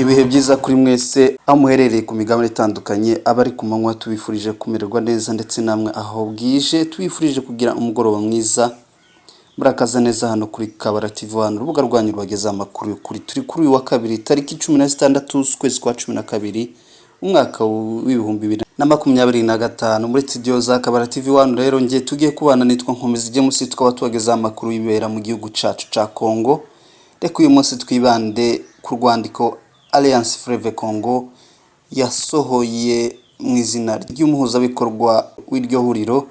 Ibihe byiza kuri mwese aho muherereye ku migabane itandukanye. Abari ku manywa tubifurije kumererwa neza, ndetse namwe aho bwije tubifurije kugira umugoroba mwiza. Murakaza neza hano kuri Kabara TV One, urubuga rwanyu rubageza amakuru kuri turi kuri uyu wa kabiri, tariki 16 z'ukwezi kwa 12, umwaka w'2025, muri studio za Kabara TV One. Rero ngiye tugiye kubana nitwa Nkomezi James, tukaba tubagezaho amakuru y'ibera mu gihugu cacu ca Congo. Reka uyu munsi twibande ku rwandiko Alliance Fleuve Congo yasohoye mu izina ry'umuhuzabikorwa w'iryo huriro,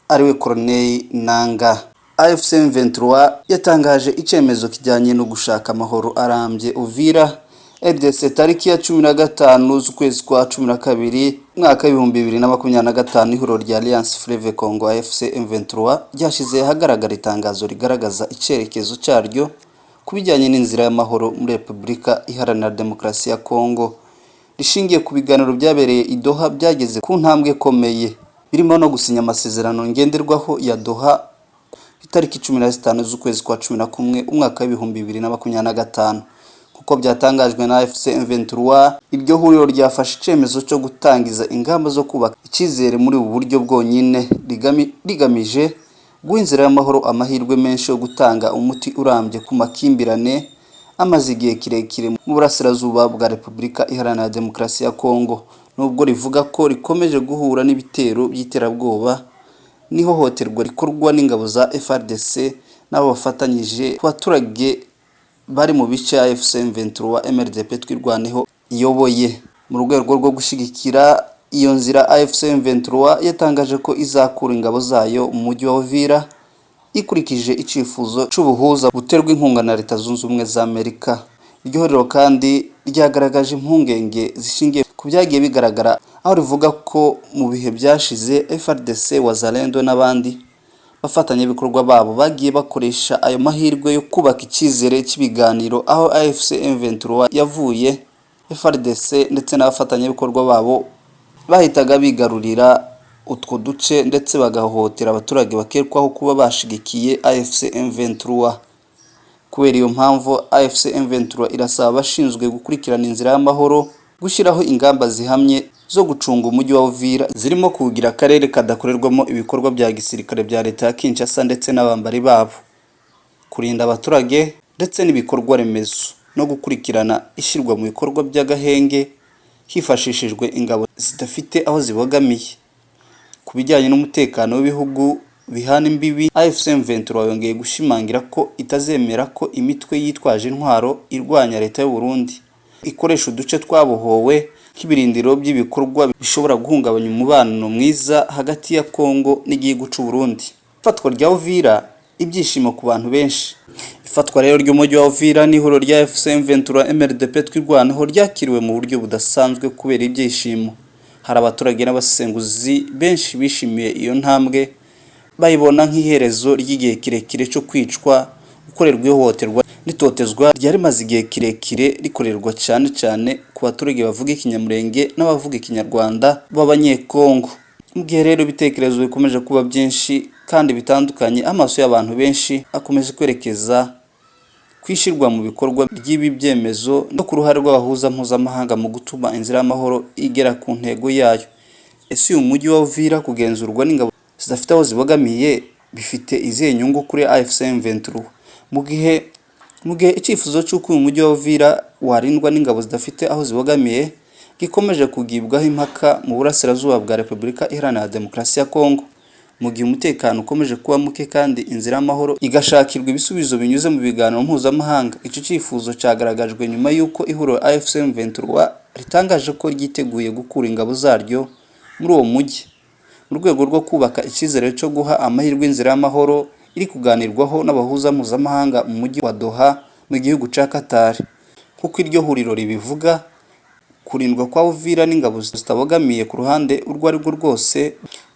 ariwe Corneille Nanga. AFC M23 yatangaje icyemezo kijyanye no gushaka amahoro arambye Uvira, RDC, tariki ya 15 z'ukwezi kwa 12, mwaka w'2025, ihuriro rya Alliance Fleuve Congo AFC M23 ryashyize ahagaragara itangazo rigaragaza icyerekezo cyaryo ku bijyanye n'inzira y'amahoro muri Repubulika Iharanira Demokarasi ya Congo, rishingiye ku biganiro byabereye i Doha byageze ku ntambwe ikomeye, birimo no gusinya amasezerano ngenderwaho ya Doha itariki 15 z'ukwezi kwa 11, umwaka w'2025. Kuko byatangajwe na AFC M23, iryo huriro ryafashe icyemezo cyo gutangiza ingamba zo kubaka icyizere muri ubu buryo bwonyine rigamije guha inzira y'amahoro amahirwe menshi yo gutanga umuti urambye ku makimbirane amaze igihe kirekire mu burasirazuba bwa Repubulika Iharanira Demokarasi ya Kongo. Nubwo rivuga ko rikomeje guhura n'ibitero by'iterabwoba n'ihohoterwa rikorwa n'ingabo za FARDC n'abo bafatanyije ku baturage bari mu bice AFC M23 MRDP Twirwaneho iyoboye. Mu rwego rwo gushyigikira iyo nzira, AFC M23 yatangaje ko izakura ingabo zayo mu mujyi wa Uvira, ikurikije icyifuzo c'ubuhuza buterwa inkunga na Leta Zunze Ubumwe za Amerika. Iryo huriro kandi ryagaragaje impungenge zishingiye ku byagiye bigaragara, aho rivuga ko mu bihe byashize FARDC, Wazalendo n'abandi bafatanyabikorwa babo bagiye bakoresha ayo mahirwe yo kubaka icyizere cy'ibiganiro aho AFC M23 yavuye, FARDC ndetse n'abafatanyabikorwa babo bahitaga bigarurira utwo duce ndetse bagahohotera abaturage bakekwaho kuba bashigikiye AFC M23. Kubera iyo mpamvu, AFC M23 irasaba abashinzwe gukurikirana inzira y'amahoro gushyiraho ingamba zihamye zo gucunga umujyi wa Uvira, zirimo kuwugira akarere kadakorerwamo ibikorwa bya gisirikare bya leta ya Kinshasa ndetse n'abambari babo, kurinda abaturage ndetse n'ibikorwa remezo, no gukurikirana ishyirwa mu bikorwa by'agahenge hifashishijwe ingabo zidafite aho zibogamiye. Ku bijyanye n'umutekano w'ibihugu bihana imbibi, AFC M23 yongeye gushimangira ko itazemera ko imitwe yitwaje intwaro irwanya leta y'u Burundi ikoresha uduce twabohowe nk'ibirindiro by'ibikorwa bishobora guhungabanya umubano mwiza hagati ya Congo n'igihugu cy'u Burundi. Ifatwa rya Uvira, ibyishimo ku bantu benshi. Ifatwa rero ry'umujyi wa Uvira n'ihuriro rya AFC M23 MRDP Twirwaneho ryakiriwe mu buryo budasanzwe kubera ibyishimo. Hari abaturage n'abasesenguzi benshi bishimiye iyo ntambwe, bayibona nk'iherezo ry'igihe kirekire cyo kwicwa, gukorerwa ihohoterwa n'itotezwa ryari rimaze igihe kirekire rikorerwa cyane cyane ku baturage bavuga Ikinyamurenge n'abavuga Ikinyarwanda b'Abanyekongo. Mu gihe rero ibitekerezo bikomeje kuba byinshi kandi bitandukanye, amaso y'abantu benshi akomeje kwerekeza ku ishyirwa mu bikorwa ry'ibi byemezo no ku ruhare rw'abahuza mpuzamahanga mu gutuma inzira y'amahoro igera ku ntego yayo. Ese uyu mujyi wa Uvira kugenzurwa n'ingabo zidafite aho zibogamiye bifite izihe nyungu kuri AFC M23? Mu gihe icyifuzo cy'uko uyu mujyi wa Uvira warindwa n'ingabo zidafite aho zibogamiye gikomeje kugibwaho impaka mu burasirazuba bwa Repubulika Iharanira Demokarasi ya Kongo, mu gihe umutekano ukomeje kuba muke kandi inzira y'amahoro igashakirwa ibisubizo binyuze mu biganiro mpuzamahanga, icyo cyifuzo cyagaragajwe nyuma y'uko ihuriro AFC M23 ritangaje ko ryiteguye gukura ingabo zaryo muri uwo mujyi mu rwego rwo kubaka icyizere cyo guha amahirwe inzira y'amahoro iri kuganirwaho n'abahuza mpuzamahanga mu mujyi wa Doha mu gihugu cya Qatar. Kuko iryo huriro ribivuga, kurindwa kwa Uvira n'ingabo zitabogamiye ku ruhande urwo ari rwo rwose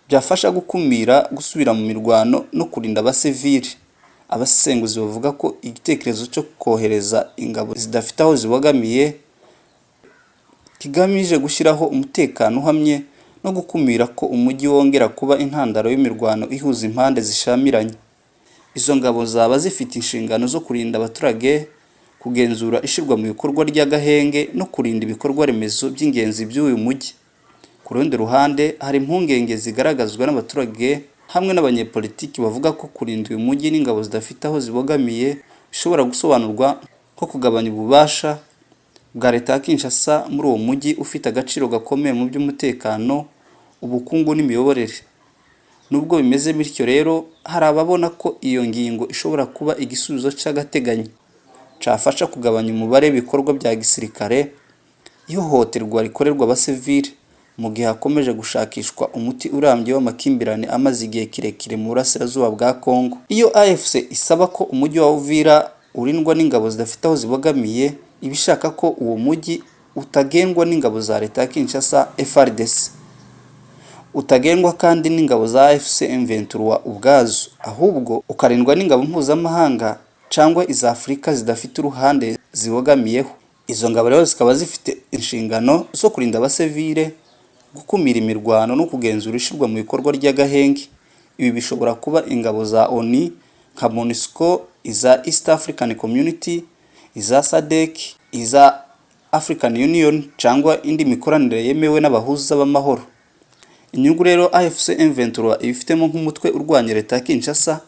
byafasha gukumira gusubira mu mirwano no kurinda abasivili. Abasesenguzi bavuga ko igitekerezo cyo kohereza ingabo zidafite aho zibogamiye kigamije gushyiraho umutekano uhamye no gukumira ko umujyi wongera kuba intandaro y'imirwano ihuza impande zishamiranye. Izo ngabo zaba zifite inshingano zo kurinda abaturage, kugenzura ishyirwa mu bikorwa ry'agahenge no kurinda ibikorwa remezo by'ingenzi by'uyu mujyi. Ku rundi ruhande, hari impungenge zigaragazwa n'abaturage hamwe n'abanyepolitiki bavuga ko kurinda uyu mujyi n'ingabo zidafite aho zibogamiye bishobora gusobanurwa nko kugabanya ububasha bwa leta ya Kinshasa muri uwo mujyi ufite agaciro gakomeye mu by'umutekano, ubukungu n'imiyoborere. Nubwo bimeze bityo rero, hari ababona ko iyo ngingo ishobora kuba igisubizo cy'agateganyo cyafasha kugabanya umubare w'ibikorwa bya gisirikare, ihohoterwa rikorerwa abasivili, mu gihe hakomeje gushakishwa umuti urambye w'amakimbirane amaze igihe kirekire mu burasirazuba bwa Congo. Iyo AFC isaba ko umujyi wa Uvira urindwa n'ingabo zidafite aho zibogamiye, iba ishaka ko uwo mujyi utagendwa n'ingabo za leta ya Kinshasa FARDC, utagendwa kandi n'ingabo za AFC M23 ubwazo, ahubwo ukarindwa n'ingabo mpuzamahanga cyangwa iza Afurika zidafite uruhande zibogamiyeho. Izo ngabo rero zikaba zifite inshingano zo kurinda abasivile, gukumira imirwano no kugenzura ishyirwa mu bikorwa ry'agahenge. Ibi bishobora kuba ingabo za ONU nka MONUSCO, iza East African Community, iza SADC, iza African Union cyangwa indi mikoranire yemewe n'abahuza b'amahoro. Inyungu rero AFC M23 ibifitemo nk'umutwe urwanya leta ya Kinshasa,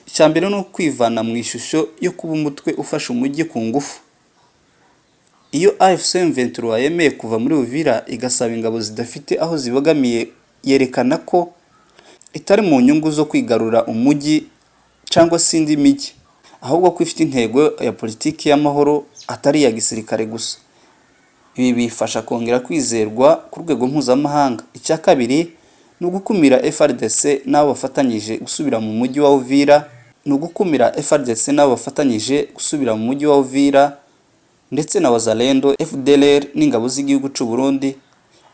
icya mbere ni ukwivana mu ishusho yo kuba umutwe ufashe umujyi ku ngufu. Iyo AFC M23 yemeye kuva muri Uvira igasaba ingabo zidafite aho zibogamiye, yerekana ko itari mu nyungu zo kwigarura umujyi cyangwa se indi mijyi, ahubwo ko ifite intego ya politiki y'amahoro atari iya gisirikare gusa. Ibi bifasha kongera kwizerwa ku rwego mpuzamahanga. Icya kabiri ni ugukumira FARDC n'abo bafatanyije gusubira mu mujyi wa Uvira, ni ugukumira FARDC n'abo bafatanyije gusubira mu mujyi wa Uvira ndetse na Wazalendo, FDLR n'ingabo z'igihugu cy'u Burundi,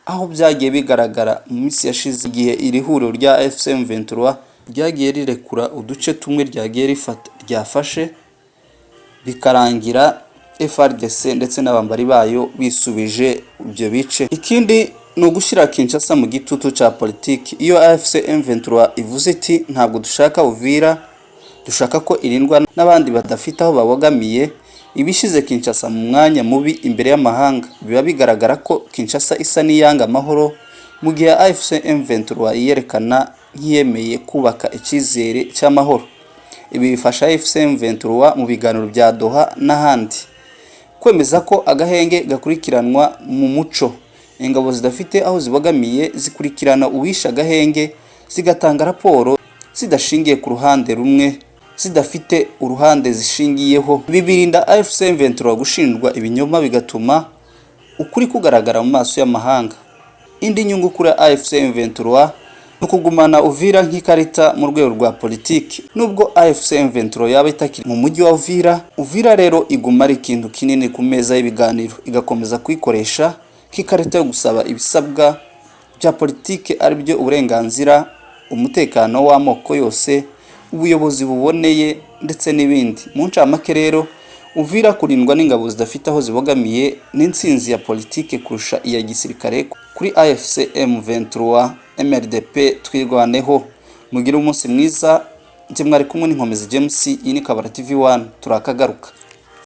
aho byagiye bigaragara mu minsi yashize igihe iri huriro rya AFC M23 ryagiye rirekura uduce tumwe ryagiye rifata ryafashe, bikarangira FARDC ndetse n'abambari bayo bisubije ibyo bice. Ikindi ni ugushyira Kinshasa mu gitutu cya politiki. Iyo AFC M23 ivuze iti ntabwo dushaka Uvira, dushaka ko irindwa n'abandi badafite aho babogamiye, ibishyize Kinshasa mu mwanya mubi imbere y'amahanga. Biba bigaragara ko Kinshasa isa n'iyanga amahoro, mu gihe AFC M23 yiyerekana nk'iyemeye kubaka icyizere cy'amahoro. Ibi bifasha AFC M23 mu biganiro bya Doha n'ahandi kwemeza ko agahenge gakurikiranwa mu muco. Ingabo zidafite aho zibogamiye zikurikirana uwishe agahenge, zigatanga raporo zidashingiye ku ruhande rumwe, zidafite uruhande zishingiyeho. Ibi birinda AFC M23 gushinjwa ibinyoma, bigatuma ukuri kugaragara mu maso y'amahanga. Indi nyungu kuri AFC M23 ni ukugumana Uvira nk'ikarita mu rwego rwa politiki. Nubwo AFC M23 yaba itakiri mu mujyi wa Uvira, Uvira rero iguma ari ikintu kinini ku meza y'ibiganiro, igakomeza kuyikoresha nk'ikarita yo gusaba ibisabwa bya politiki, ari byo uburenganzira, umutekano w'amoko yose, ubuyobozi buboneye ndetse n'ibindi. Mu ncamake rero, Uvira kurindwa n'ingabo zidafite aho zibogamiye n'intsinzi ya politiki kurusha iya gisirikare kuri AFC M23 MRDP Twirwaneho. Mugire umunsi mwiza. Njye mwari kumwe n'Inkomezi James, iyi ni Kabara TV 1, turakagaruka.